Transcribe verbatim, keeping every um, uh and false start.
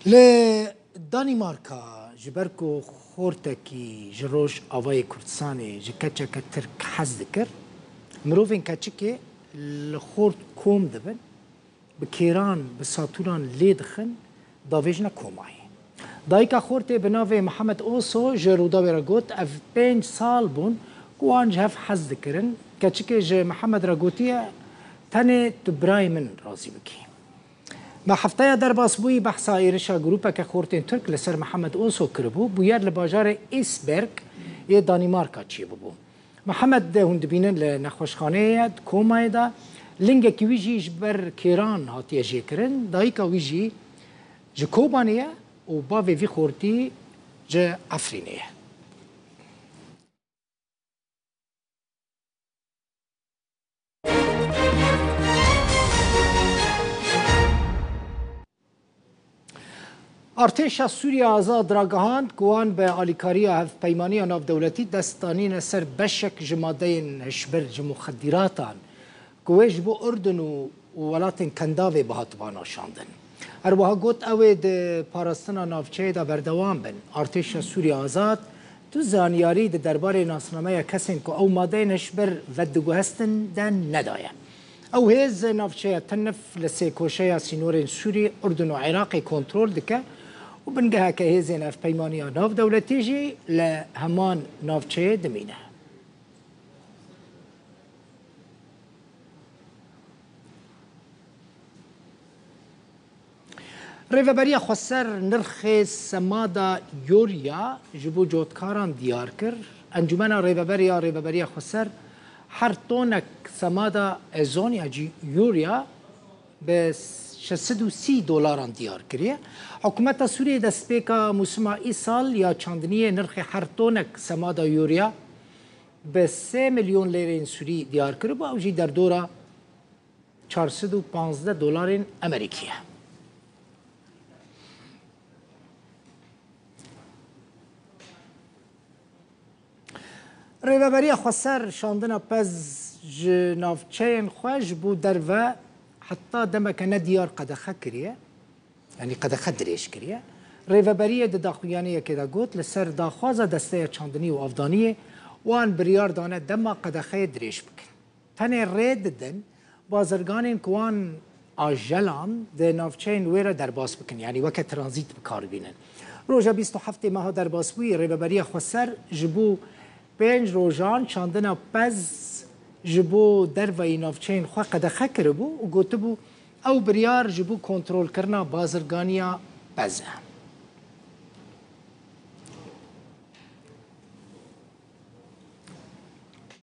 Li Danîmarka ji ber ku xortekî ji Rojavayê Kurdistanê ji keçeke Tirk hez dikir, mirovên keçikê li xort kom dibin, bi kêran, bi satûran lê dixin, davêjine komayê. Dayika xortê bi navê Mihemed Oso ji Rûdawê re got, ev pênc sal bûn ku wan ji hev hez dikirin. Keçikê ji Mihemed re gotiye, tenê tu birayê min razî bikî. Me hefteya derbasbûyî behsa êrişa grûpeke xortên Tirk li ser Mihemed Oso kiribû, bûyer li bajarê Esbjerg yê Danîmarka çêbûbû. Mihemed, hûn dibînin, li nexweşxaneyê ye, di komayê de. Lingekî wî jî ji ber kêran hatiye jêkirin. Dayika wî jî ji Kobanê ye û bavê vî xortî ji Efrînê ye. Artêşa Sûriya Azad ragihand ku wan bi alîkariya Hevpeymaniya Navdewletî dest danîne ser beşek ji madeyên hişbir, ji muxedîratan, ku wê ji bo Urdun û, û welatên Kendavê bihatibana şandin. Her wiha got, ew ê di parastina navçeyê de berdewam bin. Artêşa Sûriya Azad tu zanyarî di derbarê nasnameya kesên ku ew madeyên hişbir vediguhestin de nedaye. Ew hêz navçeya Tenif li sêkoşeya sînorên Sûrî, Urdun û Iraqê kontrol dike û bingeheke hêzên Hevpeymaniya Navdewletî jî li heman navçeyê dimîne. Rêveberiya Xweser nirxê semada Yûrya ji bo cotkaran diyar kir. Encûmena Rêveberiya Rêveberiya Xweser her tonek semada Ezonya jî Yûrya bi şeş sed û sî dolaran diyar kiriye. Hikûmeta Sûriyê destpêka mûsima îsal ya çandiniyê nirxê her tonek semada Yûrya bi sê milyon lêrên Sûrî diyar kiribû, ew jî derdora çar sed û panzdeh dolarên Amerîkî ye. Rêveberiya Xweser şandina pez ji navçeyên xwe ji bo derve heta demeke nediyar qedexe kiriye, yanî qedexe dirêj kiriye. Rêveberiyê di daxuyaniyekê de got, li ser daxwaza Desteya Çandinî û Avdaniyê wan biryar dane dema qedexeyê dirêj bikin. Tenê rê didin bazirganên ku wan ajelan di navçeyên wê re derbas bikin, yanî weke tranzît bi kar bînin. Roja bîst û heftê meha derbasbûyî, Rêveberiya Xweser ji bo pênc rojan çandina pez ji bo derveyî navçeyên xwe qedexe kiribû û gotibû, ew biryar ji bo kontrolkirina bazirganiya pez e.